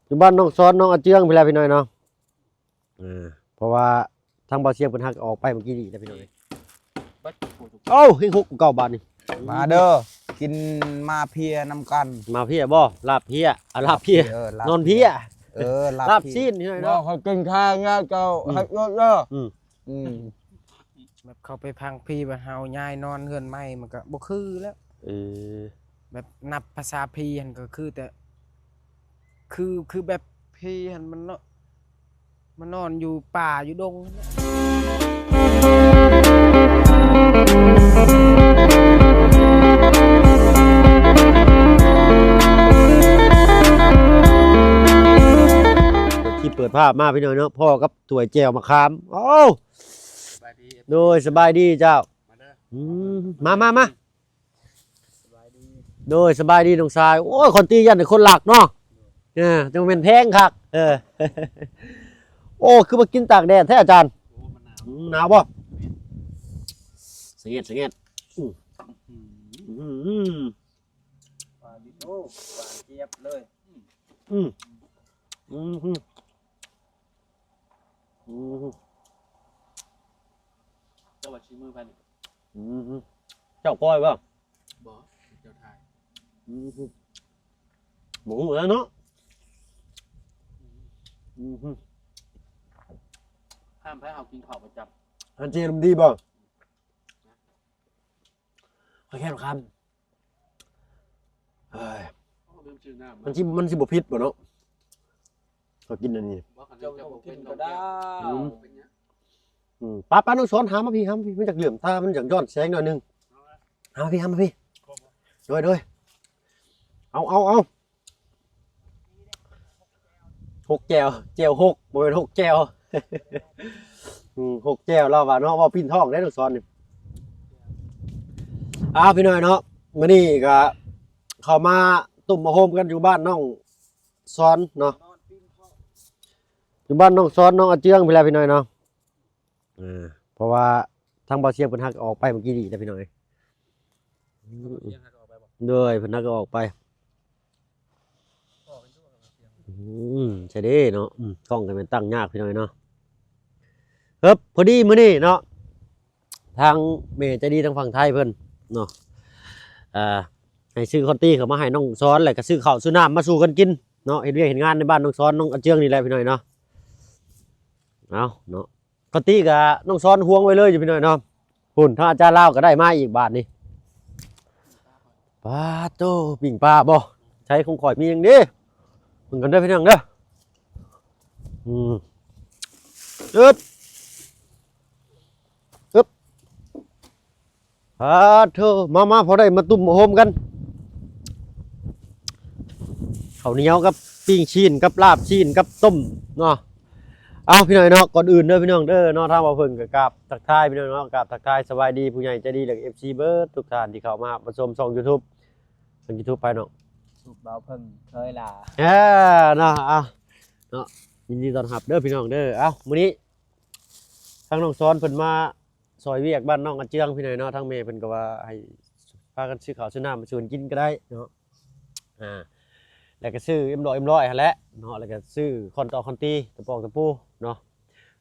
ຢູ່ບ້ານນ້ອງສອນ ນ້ອງອາເຈືອງພຸ້ນແຫຼະພີ່ນ້ອງເນາະ. ເອີ ເພາະວ່າທາງບ່າວຊຽງເພິ່ນຫາກອອກໄປເມື່ອກີ້ນີ້ແຫຼະພີ່ນ້ອງ. ເອົ້າ ເຮັດຫົກເກົ່າບາດນີ້. ມາເດີ ກິນມາເພຍນຳກັນ. ມາເພຍບໍ່? ລາບເພຍ ອາ ລາບເພຍ ເອີ ນອນເພຍ. ເອີ ລາບຊີ້ນ ເນາະ. ບໍ່ ເຂົາກິນຂ້າວແລ້ວເຈົ້າ ອືມ ເຮັດລົດເດີ. ອືມ ອືມ ແບບເຂົາໄປພັງພີ ແບບເຮົາຍ້າຍນອນເຮືອນໃໝ່ ມັນກໍບໍ່ຄືແລ້ວ. ເອີ ແບບນັບພາສາພີຫັ້ນກໍຄືແຕ່ ຄື ຄືແບບພີຫັ້ນມັນເນາະ ມານອນຢູ່ປ່າຢູ່ດົງ. ທີ່ເປີດພາບມາພີ່ນ້ອງເນາະ ພໍ້ກັບ ຖ້ວຍແຈ່ວມະຂາມ. ໂອ້ ສະບາຍດີ ໂດຍ ສະບາຍດີເຈົ້າ. ມາເດີ ອືມ ມາ ມາ ມາ ສະບາຍດີ ໂດຍ ສະບາຍດີນ້ອງຊາຍ. ໂອ້ຍ ຄົນຕີຢ້ານແຕ່ຄົນລັກເນາະ. ເອີ ຈັ່ງແມ່ນແພງຄັກ. ເອີ ໂອ້ ຄືມາກິນຕາກແດດແທ້ອາຈານ. ໂອ້ ມັນໜາວ ອືມ ໜາວບໍ່? ສະເຫງດ ສະເຫງດ. ອືມ ອືມ ປາດິໂອ້ ຫວານຈຽບເລີຍ. ອືມ ອືມ ອືມ ເຈົ້າວ່າຊີ້ມືໃຜນີ້? ອືມ ເຈົ້າກ້ອຍບໍ່? ບໍ່ ເຈົ້າຖ່າຍ. ອືມ ບໍ່ຮູ້ແລ້ວເນາະ. ອືມ ຫ້າມໃຜເຮົາກິນເຂົ້າປະຈຳ. ອັນເຈລາມີບໍ່? ຂ້ອຍແຄ່ນຄຳ. ເອີຍ ມັນຊິ ມັນຊິບໍ່ຜິດບໍ່ເນາະ ເຮົາກິນອັນນີ້. ເຈົ້າບໍ່ກິນກໍໄດ້. ອືມ ອືມ ປ້າ ປ້າ ນ້ອງສອນ ຫາມາພີ້ ຫາມາພີ້ ມັນຢາກເຫຼື້ອມຕາ ມັນຢາກຍ້ອນແສງໜ້ອຍໜຶ່ງ. ຫາມາພີ້ ຫາມາພີ້. ໂດຍ ໂດຍ ເອົາ ເອົາ ເອົາ. ຫົກແຈ່ວ ແຈ່ວຫົກ ບໍ່ແມ່ນຫົກແຈ່ວ. ອືມ ຫົກແຈ່ວລາວວ່າເນາະ ເວົ້າປິ່ນທ້ອງເດ້ນ້ອງສອນນີ້. ອ້າວ ພີ່ນ້ອງເນາະ ມື້ນີ້ກໍເຂົ້າມາຕຸ້ມມາໂຮມກັນຢູ່ບ້ານນ້ອງສອນເນາະ ຢູ່ບ້ານນ້ອງສອນ ນ້ອງອາເຈືອງພຸ້ນແຫຼະພີ່ນ້ອງເນາະ. ເອີ ເພາະວ່າທາງບ່າວຊຽງເພິ່ນຫາກອອກໄປເມື່ອກີ້ນີ້ແຫຼະພີ່ນ້ອງເອີຍ. ໂດຍ ເພິ່ນຫາກອອກໄປ. ອືມ ໃຊ່ເດ້ເນາະ. ອືມ ກ້ອງກໍແມ່ນຕັ້ງຍາກພີ່ນ້ອງເນາະ. ເອີບ ພໍດີມື້ນີ້ເນາະ ທາງແມ່ໃຈດີທາງຝັ່ງໄທເພິ່ນເນາະ ເອີ ໃຫ້ຊື້ຄອນຕີເຂົ້າມາໃຫ້ນ້ອງສອນ ແລ້ວກໍຊື້ເຂົ້າຊື້ນ້ຳມາສູ່ກັນກິນເນາະ. ເຮັດວຽກເຮັດງານໃນບ້ານນ້ອງສອນ ນ້ອງອາເຈືອງນີ້ແຫຼະພີ່ນ້ອງເນາະ. ເອົາເນາະ ກະຕິກະນ້ອງສອນຫວງໄວ້ເລີຍຢູ່ພີ່ນ້ອງເນາະ. ພຸ້ນ ທາງອາຈານລາວກໍໄດ້ມາອີກບາດນີ້. ປາດໂຕ ປີ້ງປາບໍ່? ໃສ ຂອງຂ້ອຍມີຫຍັງເດ້? ເບິ່ງກັນເດີພີ່ນ້ອງເດີ. ອືມ ອຶບ ອຶບ. ປາດໂທ ມາ ມາ ພໍໄດ້ມາຕຸ້ມມາໂຮມກັນ ເຂົ້າໜຽວກັບປີ້ງຊີ້ນ ກັບລາບຊີ້ນ ກັບຕົ້ມເນາະ. ເອົາ ພີ່ນ້ອງເນາະ ກ່ອນອື່ນເດີພີ່ນ້ອງເດີເນາະ ທາງບ່າວເພິ່ງກໍກາບທັກທາຍພີ່ນ້ອງເນາະ ກາບທັກທາຍສະບາຍດີຜູ້ໃຫຍ່ໃຈດີ ແລະ ເອັຟຊີ ເບິດທຸກທ່ານທີ່ເຂົ້າມາຮັບມາຊົມຊ່ອງຢູທູບ ຊ່ອງຢູທູບໃຜເນາະ ຢູທູບບ່າວເພິ່ງເຄີຍລາ ເອີ ເນາະ. ເອົາ ເນາະ ຍິນດີຕ້ອນຮັບເດີພີ່ນ້ອງເດີ. ເອົາ ມື້ນີ້ທາງນ້ອງສອນເພິ່ນມາ ຊ່ອຍວຽກບ້ານນ້ອງອາເຈືອງພີ່ນ້ອງເນາະ ທາງແມ່ເພິ່ນກໍວ່າໃຫ້ພາກັນຊື້ເຂົ້າຊື້ນ້ຳມາສູ່ກັນກິນກໍໄດ້ເນາະ. ອ່າ ແລ້ວກໍຊື້ເອັມຮ້ອຍ ເອັມຮ້ອຍຫັ້ນແຫຼະເນາະ ແລ້ວກໍຊື້ຄ້ອນຕອກຄ້ອນຕີ ຕະປອກຕະປູເນາະ.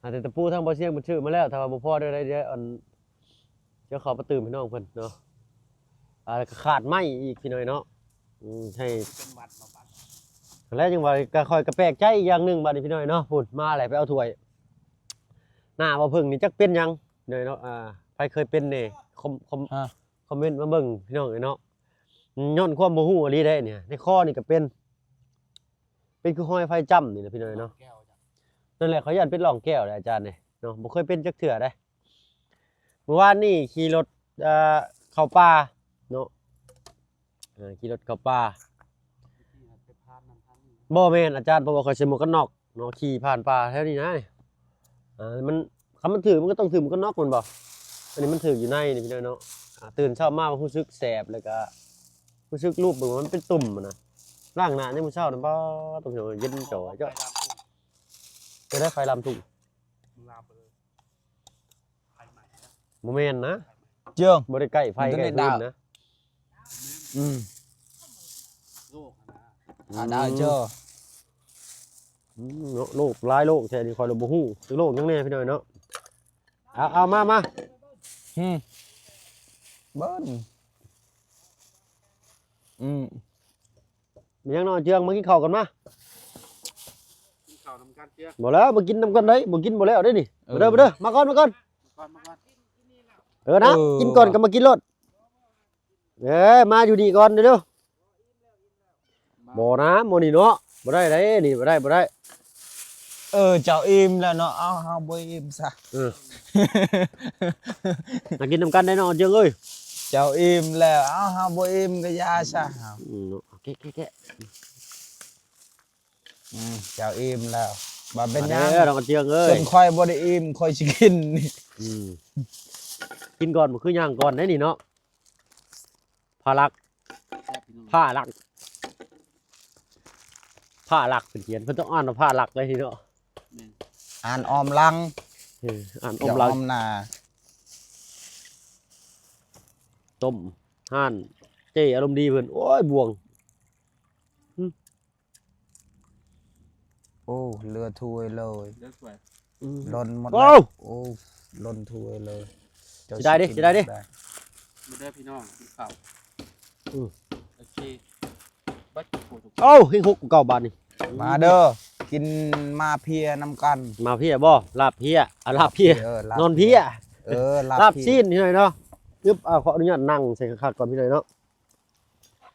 ອ່າ ແຕ່ຕະປູທາງບ່າວຊຽງເພິ່ນຊື້ມາແລ້ວ ຖ້າວ່າບໍ່ພໍໄດ້ ດຽວ ອັນ ດຽວເຂົ້າໄປຕື່ມໃຫ້ນ້ອງເພິ່ນເນາະ. ອ່າ ແລ້ວກໍຂາດໄມ້ອີກພີ່ນ້ອງເນາະ. ອືມ ໃຫ້ເປັນວັດມາປັດ ແລ້ວຈັ່ງວ່າກໍຂ້ອຍກໍແປກໃຈອີກຢ່າງໜຶ່ງບາດນີ້ພີ່ນ້ອງເນາະ. ພຸ້ນ ມາແລ້ວໄປເອົາຖ້ວຍ ໜ້າບ່າວເພິ່ງນີ້ຈັກເປັນຫຍັງ ພີ່ນ້ອງເນາະ. ອ່າ ໃຜເຄີຍເປັນແດ່ ຄອມ ຄອມ ອ່າ ຄອມເມັນມາເບິ່ງພີ່ນ້ອງເນາະ. ຍ້ອນຄວາມບໍ່ຮູ້ອີ່ຫຼີເດ້ນີ້ ໃນຄໍນີ້ກໍເປັນ ເປັນຄືຮອຍໄຟຈ້ຳນີ້ນະພີ່ນ້ອງເນາະ. ນັ້ນແຫຼະ ຂ້ອຍຢ້ານເປັນຮ່ອງແກ້ວແຫຼະອາຈານເດ້ເນາະ ບໍ່ເຄີຍເປັນຈັກເທື່ອເດ້. ມື້ວານນີ້ຂີ່ລົດ ເອີ ເຂົ້າປ່າເນາະ ເອີ ຂີ່ລົດເຂົ້າປ່າ ບໍ່ແມ່ນອາຈານ ເພາະວ່າຂ້ອຍໃສ່ໝວກກັນນັອກເນາະ ຂີ່ຜ່ານປ່າແຖວນີ້ນະ. ອ່າ ມັນ ຄັນມັນຖືກ ມັນກໍຕ້ອງຖືກໝວກກັນນັອກແມ່ນບໍ່? ອັນນີ້ມັນຖືກຢູ່ໃນນີ້ພີ່ນ້ອງເນາະ. ອ່າ ຕື່ນເຊົ້າມາຮູ້ສຶກແສບ ແລ້ວກໍຮູ້ສຶກລູບເບິ່ງວ່າມັນເປັນຕຸ່ມຫັ້ນນະ. ລ້າງໜ້າຍາມມື້ເຊົ້ານະ ປ້າດ ຕົວເຢັນຈ່ອຍ ເຈົ້າ ໄປໄດ້ໄຟລາມທຸ່ງ ບໍ່ແມ່ນນະ ເຈີ ບໍ່ໄດ້ໃກ້ໄຟໃກ້ຟືນນະ. ອືມ ອືມ ອາດາເຈີ ອືມ ເນາະ ໂລກຫຼາຍໂລກແທ້ນີ້ ຂ້ອຍລະບໍ່ຮູ້ ໂລກຫຍັງແດ່ພີ່ນ້ອງເນາະ. ເອົາ ເອົາ ມາ ມາ ອືມ ເບິ່ງ ອືມ ແມ່ນຫຍັງເນາະ ເຈືອງ ມາກິນເຂົ້າກັນມາ ກິນເຂົ້ານຳກັນເຈືອງ. ບໍ່ແລ້ວ ມາກິນນຳກັນໄດ໋ ບໍ່ກິນບໍ່ແລ້ວເດ້ນີ້. ເອີ ມາເດີ ມາເດີ ມາກ່ອນ ມາກ່ອນ ມາກ່ອນ ມາກ່ອນ. ເອີນະ ເອີ ກິນກ່ອນກໍມາກິນໂລດ. ເອີ ມາຢູ່ນີ້ກ່ອນເດີ. ບໍ່ນະ ມື້ນີ້ເນາະ ບໍ່ໄດ້ເດ້ນີ້ ບໍ່ໄດ້ ບໍ່ໄດ້. ເອີ ເຈົ້າອີ່ມແລ້ວເນາະ ເອົາ ເຮົາບໍ່ອີ່ມຊະ. ເອີ ມາກິນນຳກັນໄດ໋ເນາະ ເຈືອງເອີຍ. ເຈົ້າອີ່ມແລ້ວ ເອົາ ເຮົາບໍ່ອີ່ມກໍຢ່າຊະ. ອືມ ເນາະ ແກະ ແກະ ແກະ. ອືມ ເຈົ້າອີ່ມແລ້ວ ບໍ່ເປັນຫຍັງ ມາເດີ ນ້ອງເຈືອງເອີຍ. ສ່ວນຂ້ອຍບໍ່ໄດ້ອີ່ມ ຂ້ອຍຊິກິນ. ອືມ ກິນກ່ອນບໍ່ຄືຍ່າງກ່ອນໄດ໋ນີ້ເນາະ. ພາລັກ ແຊບ ພີ່ນ້ອງ ພາລັກ ພາລັກ ເພິ່ນຂຽນ ເພິ່ນຕ້ອງອ່ານວ່າພາລັກເລີຍເນາະ. ແມ່ນ ອ່ານອ້ອມຫຼັງ ເອີ ອ່ານອ້ອມຫຼັງ ຢ່າອ້ອມໜ້າ. ຕົ້ມ ຮ້ານເຈ້ອາລົມດີເພິ່ນ ໂອ້ຍ ບ່ວງ. ໂອ້ ເຫຼືອຖ້ວຍເລີຍ ເຫຼືອຖ້ວຍ ອືມ ລົ້ນໝົດ ໂອ້ ແລ້ວ ໂອ້ ລົ້ນຖ້ວຍເລີຍ. ເສຍດາຍເດ້ ເສຍດາຍເດ້. ມາເດີພີ່ນ້ອງ ກິນເຂົ້າ. ອືມ ໂອເຄ ເບິດ ໂອ້ ເຮັງຫົກກວ່າເກົ່າບາດນີ້. ມາເດີ ກິນມາເພຍນຳກັນ. ມາເພຍບໍ່? ລາບເພຍ ອາ ລາບເພຍ ເອີ ລາບເພຍ ນອນເພຍ ເອີ ລາບ ລາບຊີ້ນ ພີ່ນ້ອງເນາະ. ອຶບ ອາ ຂໍອະນຸຍາດນັ່ງໃສ່ຄັກໆກ່ອນ ພີ່ນ້ອງເນາະ.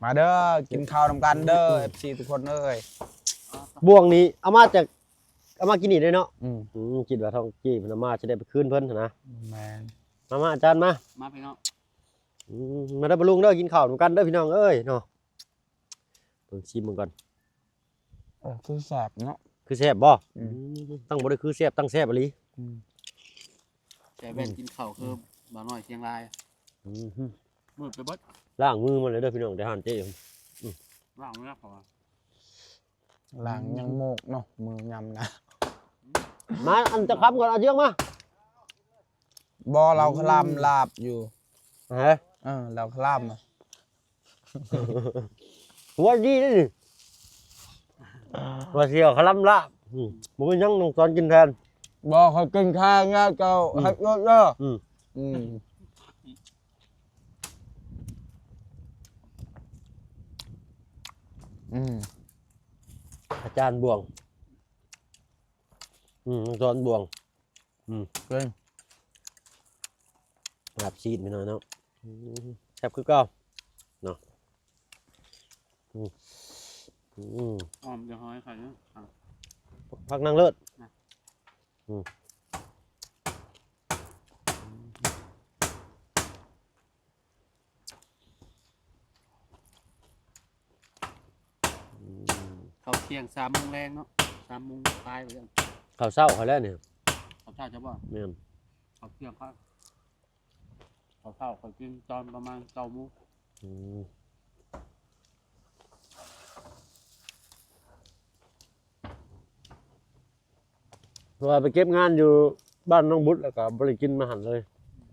ມາເດີ ກິນເຂົ້ານຳກັນເດີ ເອັຟຊີທຸກຄົນເອີຍ. ບ່ວງນີ້ເອົາມາຈາກ ເອົາມາກິນນີ້ເດ້ເນາະ. ອືມ ອືມ ຄິດວ່າທອງເຈ້ເພິ່ນເອົາມາ ຊິໄດ້ໄປຄືນເພິ່ນຫັ້ນນະ. ແມ່ນ ມາ ມາ ອາຈານມາ ມາພີ່ນ້ອງ. ອືມ ມາເດີປ້າລຸງເດີ ກິນເຂົ້ານຳກັນເດີພີ່ນ້ອງເອີຍເນາະ. ເບິ່ງ ຊີມເບິ່ງກ່ອນ. ເອີ ຄືແຊບເນາະ ຄືແຊບບໍ່? ອືມ ອືມ ຕັ້ງບໍ່ໄດ້ຄືແຊບ ຕັ້ງແຊບອີ່ຫຼີ. ອືມ ແຕ່ແວ່ນ ອືມ ກິນເຂົ້າຄື ອືມ ບ່າວນ້ອຍຊຽງລາຍ. ອືມ ມືດໄປເບິດ ລ້າງມືມາເລີຍເດີພີ່ນ້ອງ ແຕ່ຮ້ານເຈ້. ອືມ ລ້າງມືແລ້ວເຂົາວ່າ ລ້າງຍັງໂມກເນາະ ມືຍຳນະ. ມາ ອັນຈະຄຳກ່ອນ ເອົາເຈືອງມາ. ບໍ່ ລາວຄະລຳລາບຢູ່. ຮະ? ເອີ ລາວຄະລຳ ຫົວດີເດ້ນີ້ ວ່າຊິເອົາຄະລຳລາບ. ອືມ ບໍ່ເປັນຫຍັງ ນ້ອງສອນກິນແທນ. ບໍ່ ຂ້ອຍກິນແທນແລ້ວ ເຈົ້າ ອືມ ເຮັດໂລດເດີ. ອືມ ອືມ ອືມ ອາຈານບ່ວງ. ອືມ ນ້ອງສອນບ່ວງ. ອືມ ເປັນລາບຊີ້ນພີ່ນ້ອງເນາະ. ອືມ ແຊບຄືເກົ່າເນາະ. ອືມ ອືມ ຫອມຈະຫອຍໄຂ່ເນາະ. ອ່ະ ຜັກນາງເລີດນະ. ອືມ ເຂົ້າທ່ຽງສາມໂມງແລງເນາະ ສາມໂມງປາຍວ່າຊັ້ນ. ເຂົ້າເຊົ້າຂ້ອຍແລ້ວນີ້ ເຂົ້າເຊົ້າເຈົ້າບໍ່? ແມ່ນ ເຂົ້າທ່ຽງຂ້ອຍ ເຂົ້າເຊົ້າຂ້ອຍກິນຕອນປະມານເກົ້າໂມງ. ອືມ ເພາະວ່າໄປເກັບງານຢູ່ບ້ານນ້ອງບຸດ ແລ້ວກໍບໍ່ໄດ້ກິນມາຫັ້ນເລີຍ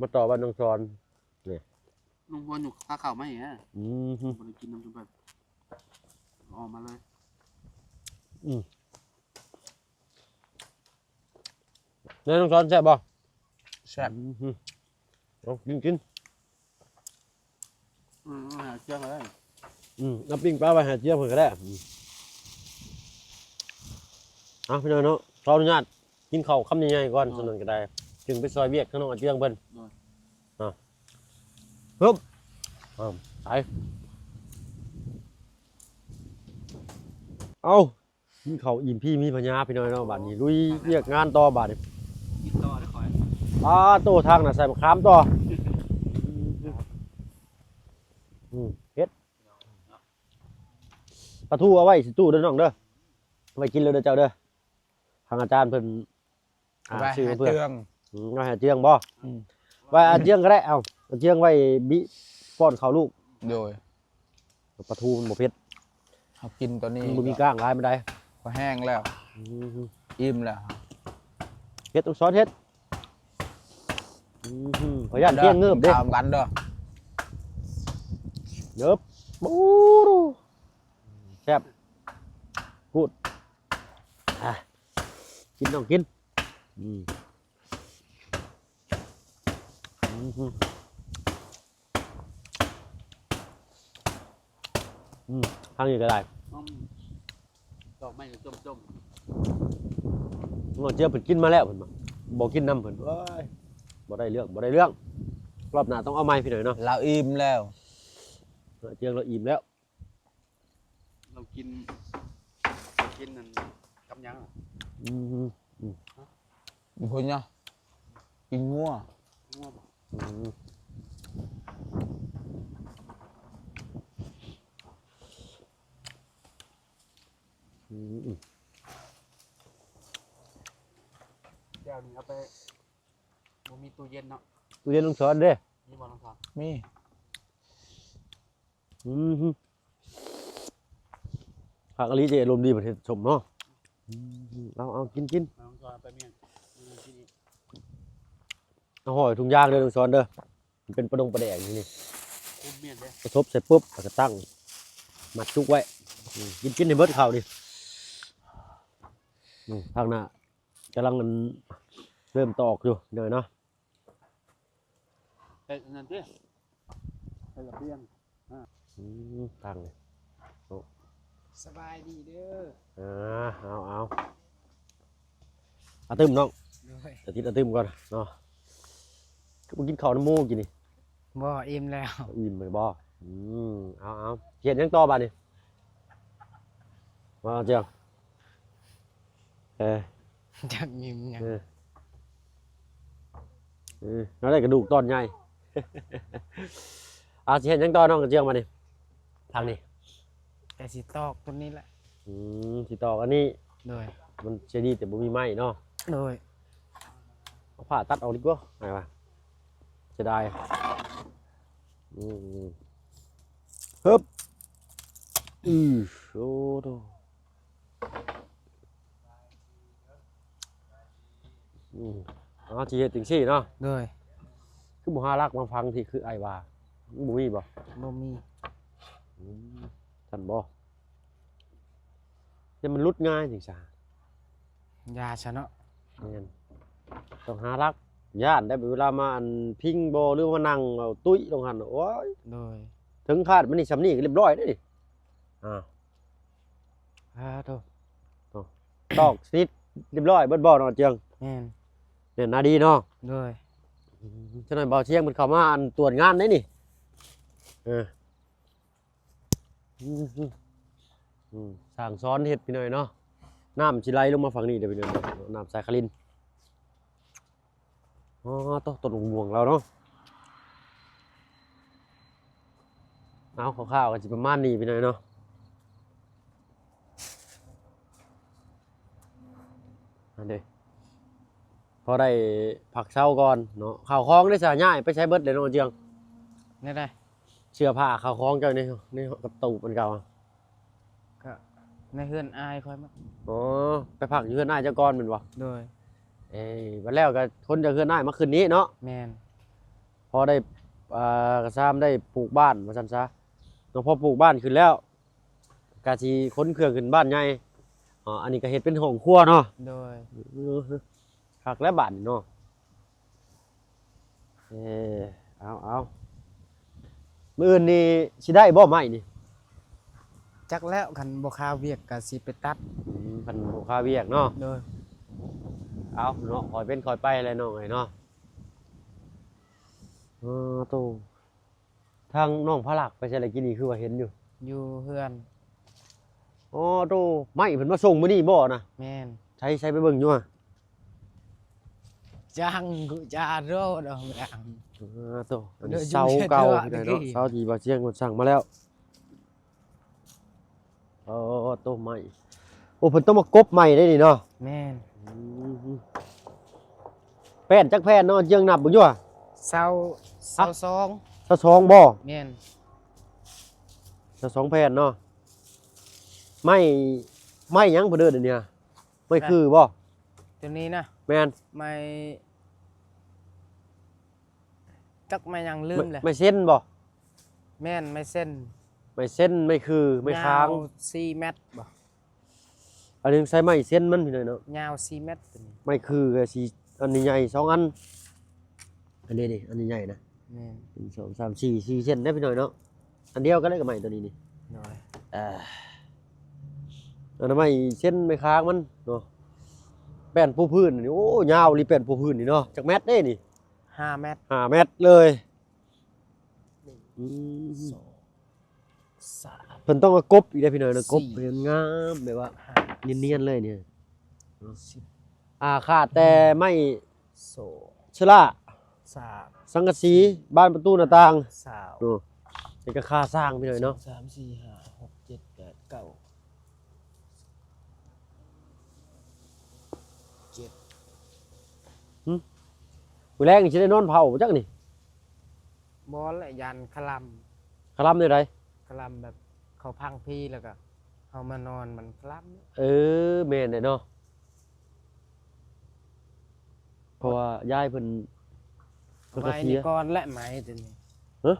ມາຕໍ່ບ້ານນ້ອງສອນ. ນີ້ ນ້ອງບົວຫຍຸກພາເຂົ້າມາອີກ. ອືມ ບໍ່ໄດ້ກິນນຳຈຸມເພິ່ນ ອອກມາເລີຍ. ອືມ ແລ້ວນ້ອງສອນແຊບບໍ່? ແຊບ. ອືມ ເອົາ ກິນ ກິນ. ອືມ ຫາເຈ້ຍງກໍໄດ້. ອືມ ເອົາປີ້ງປາໄວ້ໃຫ້ເຈ້ຍງເພິ່ນກໍໄດ້. ອືມ ເອົາ ພີ່ນ້ອງເນາະ ຂໍອະນຸຍາດ ກິນເຂົ້າຄຳໃຫຍ່ໆກ່ອນ. ອໍ ສ່ຳນັ້ນກໍໄດ້ ຈຶ່ງໄປຊ່ອຍວຽກທາງນ້ອງອາເຈືອງເພິ່ນ. ອໍ ຮຶບ ເອົາ ໄປ ເອົາ ກິນເຂົ້າອີ່ມພີມີພະຍາພີ່ນ້ອງເນາະ. ບາດນີ້ລຸຍວຽກງານຕໍ່ບາດນີ້ ກິນຕໍ່ເດີຂ້ອຍ. ປາໂຕ ທາງໜ້າໃສ່ມະຂາມຕໍ່. ອືມ ເຮັດ ປາທູເອົາໄວ້ໃສ່ຕູ້ເດີນ້ອງເດີ ໄວ້ກິນແລ້ວເດີເຈົ້າເດີ. ທາງອາຈານເພິ່ນ ອ່າ ໄວ້ໃຫ້ເຈືອງ. ອືມ ໄວ້ໃຫ້ເຈືອງບໍ່? ອືມ ໄວ້ອາເຈືອງກໍໄດ້. ເອົາ ອາເຈືອງໄວ້ບິປ້ອນເຂົ້າລູກ. ໂດຍ ປາທູມັນບໍ່ເຜັດ ເຮົາກິນຕອນນີ້ມັນບໍ່ມີກ້າງຫຼາຍປານໃດ ກໍແຫ້ງແລ້ວ. ອືມ ອີ່ມແລ້ວ ເຮັດ ຕ້ອງສອນເຮັດ. ອືມ ຂໍຢ້ານທ່ຽງເງີບເດ້ ກິນຂ້າວນຳກັນເດີ. ເງີບ ປູ ແຊບ ກູດ ອ່າ ກິນ ນ້ອງກິນ ອືມ ອືມ ອືມ ທາງນີ້ກໍໄດ້ ອືມ ດອກໄມ້ກໍສົ້ມໆ ນ້ອງເຈຍບເພິ່ນກິນມາແລ້ວ ເພິ່ນວ່າບໍ່ກິນນຳເພິ່ນ ໂອ້ຍ ບໍ່ໄດ້ເລື່ອງ ບໍ່ໄດ້ເລື່ອງ ຮອບໜ້າຕ້ອງເອົາໃໝ່ພີ່ນ້ອງເນາະ ລາວອີ່ມແລ້ວ ເຈຍລາວອີ່ມແລ້ວ ລາວກິນ ລາວກິນນັ້ນກັບຫຍັງ ອືມ ອືມ ເພິ່ນນະ ກິນງົວ ງົວບໍ່ ອືມ ອືມ ແກ້ວນີ້ເອົາໄປ ບໍ່ມີຕູ້ເຢັນເນາະ ຕູ້ເຢັນນ້ອງສອນເດ້ ມີບໍ່ນ້ອງສອນ ມີ ອືມ ຄັກອີ່ຫຼີ ເຈອາລົມດີ ປະເທດຊົມເນາະ ອືມ ເອົາ ເອົາ ກິນ ກິນ ເອົາ ນ້ອງສອນເອົາໄປເມຍ ກິນອີກ ເອົາຫອຍທຸງຢາງເດີ ນ້ອງສອນເດີ ມັນເປັນປາດົງປາແດກນີ້ ຄຸມເມຍເດ້ ປະສົບໃສ່ປຸບ ແລ້ວກໍຕັ້ງ ມັດຈຸກໄວ້ ອືມ ກິນ ກິນໃຫ້ເບິດເຂົ້ານີ້ ອືມ ທາງໜ້າກຳລັງ ອັນ ເລີ່ມຕອກຢູ່ເດີເນາະ ເຮັດອັນນັ້ນຕິ ເຮັດລະບຽງ ອືມ ຕັ້ງເລີຍ ໂອ້ ສະບາຍດີເດີ ອ່າ ເອົາ ເອົາ ອາຕຶມນ້ອງ ໂດຍ ອາທິດອາຕຶມກ່ອນເນາະ ຄືບໍ່ກິນເຂົ້ານຳໝູ່ກິນນີ້ ບໍ່ ອີ່ມແລ້ວ ອີ່ມແລ້ວບໍ່ ອືມ ເອົາ ເອົາ ເຮັດຫຍັງຕໍ່ບາດນີ້ ວ່າເຈົ້າ ເອີ ຈັກຍິ້ມຫຍັງ ເອີ ເອີ ເຮົາໄດ້ກະດູກຕອນໃຫຍ່ ອາ ຊິເຮັດຫຍັງຕໍ່ນ້ອງກະເຈືອງບາດນີ້ ທາງນີ້ ກະຊິຕອກຕົວນີ້ແຫຼະ ອືມ ຊິຕອກອັນນີ້ ໂດຍ ມັນເສຍດີແຕ່ບໍ່ມີໄມ້ເນາະ ໂດຍ ເອົາຜ້າຕັດອອກດີກວ່າ ອ້າຍວ່າ ເສຍດາຍ ອືມ ຮຶບ ອື ໂອ້ໂຕ ອືມ ເອົາ ຊິເຮັດຈັ່ງຊີ້ເນາະ ໂດຍ ຄືບໍ່ຫາຫຼັກມາຝັງທີ່ຄືອ້າຍວ່າ ມັນບໍ່ມີບໍ່? ບໍ່ມີ ອືມ ຊັ້ນບໍ່? ຢ້ານມັນຫຼຸດງ່າຍຈັ່ງຊະ ຢ່າຊະເນາະ ແມ່ນ ຕ້ອງຫາຫຼັກ ຢ້ານໄດ້ເວລາມາ ອັນ ພິງບໍ່ ຫຼືວ່ານັ່ງເອົາຕຸ້ຍລົງຫັ້ນ ໂອ້ຍ ໂດຍ ເຖິງຄາດມັນນີ້ ສ່ຳນີ້ກໍລຽບຮ້ອຍເດ້ນີ້ ອ້າວ ອາ ໂທ້ ໂທ້ ຕອກສະໜິດລຽບຮ້ອຍເບິດບໍ່ນ້ອງເຈືອງ? ແມ່ນ ແມ່ນນາດີເນາະ ໂດຍ ອືມ ຈັກໜ້ອຍບ່າວຊຽງເພິ່ນເຂົ້າມາ ອັນ ຕວດງານເດ້ນີ້ ເອີ ອືມ ອືມ ຊ່າງສອນເຮັດພີ່ນ້ອງເນາະ ນ້ຳຊິໄຫຼລົງມາຝັ່ງນີ້ເດີພີ່ນ້ອງ ນ້ຳສາຍຄະລິນ. ອໍ ໂຕ ຕົ້ນໝາກມ່ວງລາວເນາະ ເອົາ ຄ່າວໆ ກໍຊິປະມານນີ້ພີ່ນ້ອງເນາະ ອັນເດ ພໍໄດ້ພັກເຊົາກ່ອນເນາະ ເຂົ້າຂອງເດ ສາ ຍ້າຍໄປໃສເບິດເດນ້ອງເຈືອງ? ແນວໃດ? ເສື້ອຜ້າເຂົ້າຂອງເຈົ້າໃນ ໃນກະຕູບອັນເກົ່າ ກະໃນເຮືອນອ້າຍຂ້ອຍໝົດ ອໍ ໄປພັກຢູ່ເຮືອນອ້າຍເຈົ້າກ່ອນແມ່ນບໍ່? ໂດຍ ເອີ ບັດແລ້ວກະຂົນຈາກເຮືອນອ້າຍມາຂຶ້ນນີ້ເນາະ ແມ່ນ ພໍໄດ້ ອ່າ ກະຊາມໄດ້ປູກບ້ານວ່າຊັ້ນຊະເນາະ ພໍປູກບ້ານຂຶ້ນແລ້ວ ກະຊິຂົນເຄື່ອງຂຶ້ນບ້ານໃຫຍ່ ອໍ ອັນນີ້ກະເຮັດເປັນຫ້ອງຄົວເນາະ ໂດຍ ເອີ ຄັກແລ້ວບາດນີ້ເນາະ ເອີ ເອົາ ເອົາ ມື້ອື່ນນີ້ຊິໄດ້ບໍ່ໄມ້ນີ້? ຈັກແລ້ວ ຄັນບໍ່ຄາວຽກກະຊິໄປຕັດ ອືມ ຄັນບໍ່ຄາວຽກເນາະ ໂດຍ ເອົາເນາະ ຄ່ອຍເປັນຄ່ອຍໄປແຫຼະນ້ອງເອີຍເນາະ ເອີ ໂຕ ທາງນ້ອງພາລັກໄປໃສລະ ກີ້ນີ້ຄືວ່າເຫັນຢູ່? ຢູ່ເຮືອນ ອໍ ໂຕ ໄມ້ເພິ່ນມາສົ່ງມື້ນີ້ບໍ່ນະ? ແມ່ນ ໃສ ໃສໄປເບິ່ງຢູ່ຫະ? ຈັງກູຈາໂຣດອອກມາ ເອີ ໂຕ ອັນນີ້ເສົາເກົ່າເນາະ ເສົາທີ່ບ່າວຊຽງເພິ່ນສັ່ງມາແລ້ວ ເອີ ໂຕ ໄມ້ ໂອ້ ເພິ່ນຕ້ອງມາກົບໃໝ່ເດ້ນີ້ເນາະ ແມ່ນ ອືມ ແຜ່ນຈັກແຜ່ນເນາະ ເຈືອງນັບເບິ່ງຢູ່ຫະ? ຊາວ ຊາວສອງ ຊາວສອງບໍ່? ແມ່ນ ຊາວສອງແຜ່ນເນາະ ໄມ້ ໄມ້ຫຍັງເພິ່ນເອີ້ນອັນນີ້ຫະ? ໄມ້ຄືບໍ່? ຕົວນີ້ນະ ແມ່ນ ໄມ້ ຈັກໄມ້ຫຍັງລືມແລ້ວ ໄມ້ເຊັນບໍ່? ແມ່ນ ໄມ້ເຊັນ ໄມ້ເຊັນ ໄມ້ຄື ໄມ້ຄາງ ຍາວສີ່ແມັດບໍ່? ອັນນີ້ໃຊ້ໄມ້ເຊັນມັນພີ່ນ້ອງເນາະ ຍາວສີ່ແມັດໂຕນີ້ ໄມ້ຄືກໍສີ່ ອັນນີ້ໃຫຍ່ສອງອັນ ອັນນີ້ນີ້ ອັນນີ້ໃຫຍ່ນະ ແມ່ນ ໜຶ່ງ ສອງ ສາມ ສີ່ ສີ່ເຊັນເດ້ພີ່ນ້ອງເນາະ ອັນດຽວກັນເລີຍກັບໄມ້ໂຕນີ້ນີ້ ໂດຍ ເອີ ອັນນັ້ນໄມ້ເຊັນໄມ້ຄ້າງມັນເນາະ ແປ້ນປູພື້ນນີ້ ໂອ້ ຍາວອີ່ຫຼີແປ້ນປູພື້ນນີ້ເນາະ ຈັກແມັດເດ້ນີ້ ຫ້າແມັດ ຫ້າແມັດເລີຍ ໜຶ່ງ ອືມ ສອງ ສາມ ເພິ່ນຕ້ອງເອົາກົບອີກເດ້ພີ່ນ້ອງເນາະ ກົບ ສີ່ ໃຫ້ມັນງາມ ແບບວ່າ ຫ້າ ນຽນໆເລີຍນີ້ ສິບ ອ່າ ຂາດແຕ່ໄມ້ ສອງ ເຊລາ ສາມ ສັງກະສີ ບານປະຕູໜ້າຕ່າງ ຊາວ ໂອ້ ນີ້ກໍຄ່າສ້າງພີ່ນ້ອງເນາະ ສອງ ສາມ ສີ່ ຫ້າ ຫົກ ເຈັດ ແປດ ເກົ້າ ເຈັດ ຫຶ ມື້ແລງນີ້ຊິໄດ້ນອນເຝົ້າບໍ່ຈັກນີ້? ບໍ່ແຫຼະ ຢ້ານຄະລຳ ຄະລຳແນວໃດ? ຄະລຳແບບເຂົາພັງພີແລ້ວກໍເຮົາມານອນມັນຄະລຳ ເອີ ແມ່ນແຫຼະເນາະ ເພາະວ່າຍາຍເພິ່ນ ເພິ່ນກໍເສຍ ໄມ້ນີ້ກ່ອນແຫຼະ ໄມ້ຕົວນີ້ ຮະ?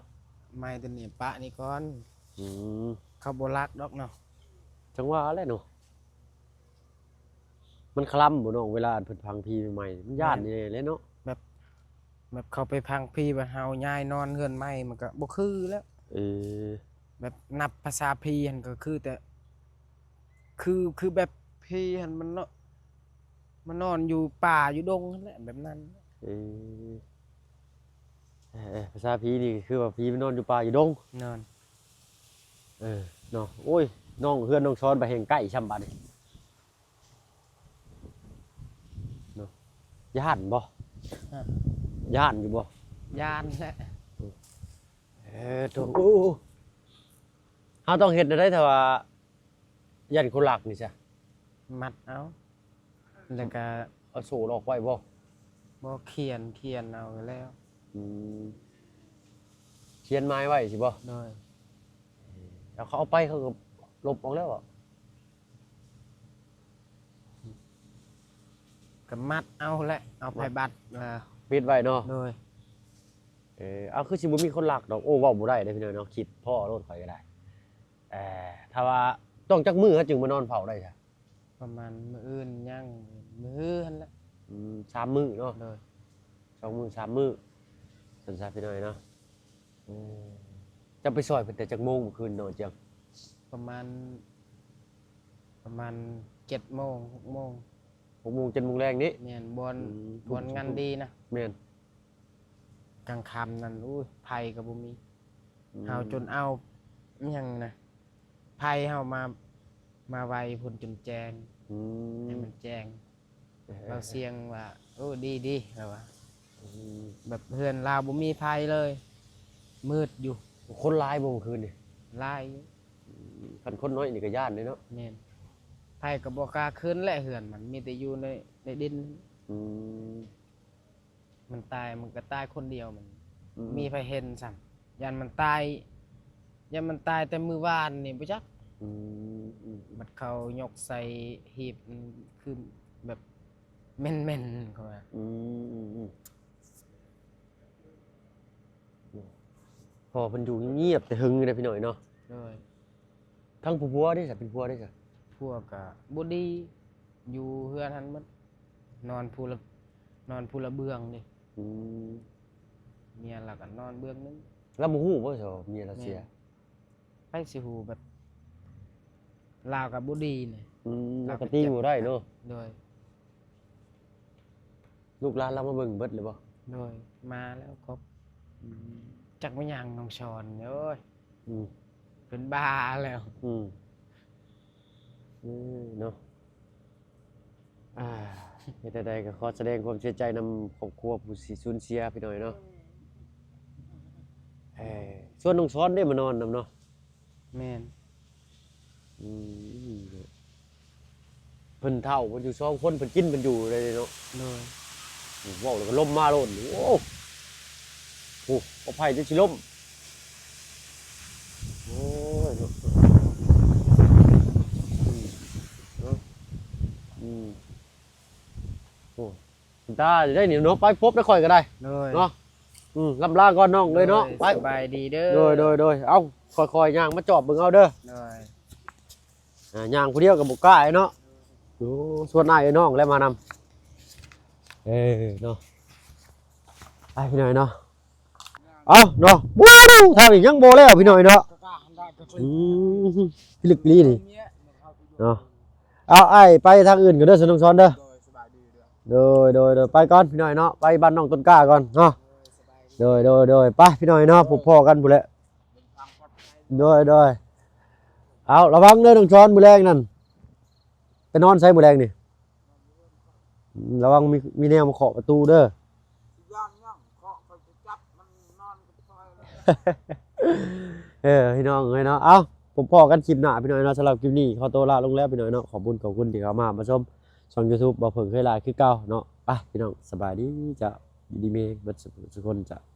ໄມ້ຕົວນີ້ປະນີ້ກ່ອນ ອືມ ເຂົາບໍ່ລັກດອກເນາະ ຈັ່ງວ່າແຫຼະເນາະ ມັນຄະລຳບໍ່ນ້ອງ ເວລາເພິ່ນພັງພີໃໝ່ໆ ມັນຢ້ານ ແມ່ນ ນີ້ແຫຼະເນາະ ແບບ ແບບເຂົາໄປພັງພີ ແບບເຮົາຍ້າຍນອນເຮືອນໃໝ່ ມັນກໍບໍ່ຄືແລ້ວ ເອີ ແບບນັບພາສາຜີຫັ້ນກໍຄືແຕ່ ຄື ຄືແບບຜີຫັ້ນມັນເນາະ ມານອນຢູ່ປ່າຢູ່ດົງຫັ້ນແຫຼະ ແບບນັ້ນ ເອີ ເອີ ເອີ ພາສາຜີນີ້ຄືວ່າຜີມານອນຢູ່ປ່າຢູ່ດົງ ນອນ ເອີ ເນາະ ໂອ້ຍ ນ້ອງ ເຮືອນນ້ອງຊອນໄປແຮ່ງໃກ້ຊ່ຳບາດນີ້ ເນາະ ຢ້ານບໍ່? ຮະ ຢ້ານຢູ່ບໍ່? ຢ້ານແຫຼະ ເອີ ໂທ້ ເຮົາຕ້ອງເຮັດແນວໃດຖ້າວ່າຢ້ານຄົນລັກນີ້ຊະ? ມັດເອົາ ແລ້ວກະ ເອົາໂສ້ລັອກໄວ້ບໍ່? ບໍ່ ຂຽນ ຂຽນເອົາແລ້ວ ອືມ ຂຽນໝາຍໄວ້ຊີ້ບໍ່? ໂດຍ ແລ້ວເຂົາເອົາໄປ ເຂົາກໍລົບອອກແລ້ວບໍ່? ກໍມັດເອົາແຫຼະ ເອົາໄພບັດ ອ່າ ປິດໄວ້ເນາະ ໂດຍ ເອີ ເອົາ ຄືຊິບໍ່ມີຄົນລັກດອກ ໂອ້ ເວົ້າບໍ່ໄດ້ເດ້ພີ່ນ້ອງເນາະ ຄິດພໍໂລດຂ້ອຍກໍໄດ້ ເອີ ຖ້າວ່າຕ້ອງຈັກມື້ເຮົາຈຶ່ງມານອນເຝົ້າໄດ້ຊະ? ປະມານມື້ອື່ນຍັງ ມື້ຮືຫັ້ນແຫຼະ ອືມ ສາມມື້ເນາະ ໂດຍ ສອງມື້ສາມມື້ ຊັ້ນຊະພີ່ນ້ອງເນາະ ເອີ ເຈົ້າໄປຊ່ອຍເພິ່ນແຕ່ຈັກໂມງມື້ຄືນນອນຈຽງ? ປະມານ ປະມານເຈັດໂມງ ຫົກໂມງ ຫົກໂມງ ເຈັດໂມງແລງນີ້ ແມ່ນ ບ່ອນ ອືມ ບ່ອນງານດີນະ ແມ່ນ ກາງຄ່ຳນັ້ນ ໂອ້ຍ ໄຟກໍບໍ່ມີ ອືມ ເຮົາຈົນເອົາ ອີ່ຫຍັງນະ ໄຟເຮົາມາ ມາໄວ້ພຸ້ນຈົນແຈ້ງ ອືມ ໃຫ້ມັນແຈ້ງ ເອີ ລາວສຽງວ່າ ໂອ້ ດີໆ ລາວວ່າ ອືມ ແບບເຮືອນລາວບໍ່ມີໄຟເລີຍ ມືດຢູ່ ຄົນຫຼາຍບໍ່ມື້ຄືນນີ້? ຫຼາຍຢູ່ ອືມ ຄັນຄົນນ້ອຍນີ້ກໍຢ້ານເດ້ເນາະ ແມ່ນ ໃຜກໍບໍ່ກ້າຂຶ້ນແຫຼະ ເຮືອນມັນມີແຕ່ຢູ່ໃນ ໃນດິນ ອືມ ມັນຕາຍ ມັນກໍຕາຍຄົນດຽວ ມັນ ອືມ ມີໃຜເຫັນຊ້ຳ ຢ້ານມັນຕາຍ ຢ້ານມັນຕາຍແຕ່ມື້ວານນີ້ບໍ່ຈັກ ອືມ ອືມ ບັດເຂົາຍົກໃສ່ຫີບ ອືມ ຄືແບບເໝັນໆ ເຂົາວ່າ ອືມ ອືມ ອືມ ພໍ່ເພິ່ນຢູ່ງຽບແຕ່ຫຶງເດ້ພີ່ນ້ອງເນາະ ໂດຍ ທັງຜູ້ຜົວເດ້ຊະ ເປັນຜົວເດ້ຊະ? ຜົວກະບໍ່ດີ ຢູ່ເຮືອນຫັ້ນໝົດ ນອນຜູ້ລະ ນອນຜູ້ລະເບື້ອງເດ້ ອືມ ເມຍລາວກະນອນເບື້ອງໜຶ່ງ ລາວບໍ່ຮູ້ບໍ່ຊະວ່າເມຍລາວເສຍ? ແມ່ນ ໃຜຊິຮູ້ ແບບລາວກະບໍ່ດີນີ້ ອືມ ລາວກະຕີບໍ່ໄດ້ເນາະ ໂດຍ ລູກຫຼານລາວມາເບິ່ງເບິດແລ້ວບໍ່? ໂດຍ ມາແລ້ວຄົບ ອືມ ຈັກແມ່ນຫຍັງນ້ອງຊອນເອີຍ ອືມ ເປັນບ້າແລ້ວ ອືມ ເອີ ເນາະ ອ່າ ເຮັດໃດກໍຂໍສະແດງຄວາມເສຍໃຈນຳຄອບຄົວຜູ້ທີ່ສູນເສຍພີ່ນ້ອງເນາະ ເອີ ຊວນນ້ອງຊອນເດ້ມານອນນຳເນາະ ແມ່ນ ອືມ ເພິ່ນເຖົ້າ ເພິ່ນຢູ່ສອງຄົນ ເພິ່ນກິນເພິ່ນຢູ່ໄດ້ເນາະ ໂດຍ ເວົ້າແລ້ວກໍລົມມາໂລດ ໂອ້ ໂອ້ ເອົາໄຜຈົນຊິລົ້ມ ໂອ້ຍ ເນາະ ອືມ ເນາະ ອືມ ໂອ້ ຕາໄດ້ນີ້ເນາະ ໄປພົບໄດ້ຂ້ອຍກໍໄດ້ ໂດຍ ເນາະ ອືມ ລ່ຳລາກ່ອນນ້ອງເອີຍເນາະ ໂດຍ ໄປ ສະບາຍດີເດີ ໂດຍ ໂດຍ ໂດຍ ເອົາ ຄ່ອຍໆຍ່າງມາຈອບເບິ່ງເອົາເດີ ໂດຍ ອ່າ ຍ່າງຜູ້ດຽວກໍບໍ່ກ້າເນາະ ໂອ້ ຊວນອ້າຍເອີຍນ້ອງແລ້ວມານຳ ເອີເນາະ ໄປພີ່ນ້ອງເນາະ ເອົາເນາະ ວູ້ ທາງນີ້ຍັງບໍ່ແລ້ວພີ່ນ້ອງເນາະ ອືມ ພິລຶກອີ່ຫຼີນີ້ເນາະ ເອົາ ອ້າຍໄປທາງອື່ນກ່ອນເດີ ສະໜຸກຊອນເດີ ໂດຍ ໂດຍ ໂດຍ ໄປກ່ອນພີ່ນ້ອງເນາະ ໄປບ້ານນ້ອງຕົ້ນກ້າກ່ອນເນາະ ໂດຍ ໂດຍ ໂດຍ ໄປພີ່ນ້ອງເນາະ ພົບພໍ້ກັນພຸ້ນແຫຼະ ໂດຍ ໂດຍ ເອົາ ລະວັງເດີນ້ອງຊອນ ມື້ແລງນັ້ນ ໄປນອນໃສມື້ແລງນີ້ ອືມ ລະວັງມີ ມີແນວມາເຄາະປະຕູເດີ ຢ້ານຫຍັງ ເຄາະ ຂ້ອຍຊິຈັບມັນນອນກັບຂ້ອຍແລ້ວ ເອີ ພີ່ນ້ອງເອີຍເນາະ ເອົາ ພົບພໍ້ກັນຄລິບໜ້າພີ່ນ້ອງເນາະ ສຳລັບຄລິບນີ້ຂໍໂຕລາລົງແລ້ວພີ່ນ້ອງເນາະ ຂອບຄຸນ ຂອບຄຸນທີ່ເຂົ້າມາຮັບມາຊົມຊ່ອງ YouTube ບໍ່ເພິ່ງເຄີຍຫຼາຍຄືເກົ່າເນາະ ໄປພີ່ນ້ອງ ສະບາຍດີເຈົ້າ ຢູ່ດີມີແຮງເບິດສຸຄົນເຈົ້າ.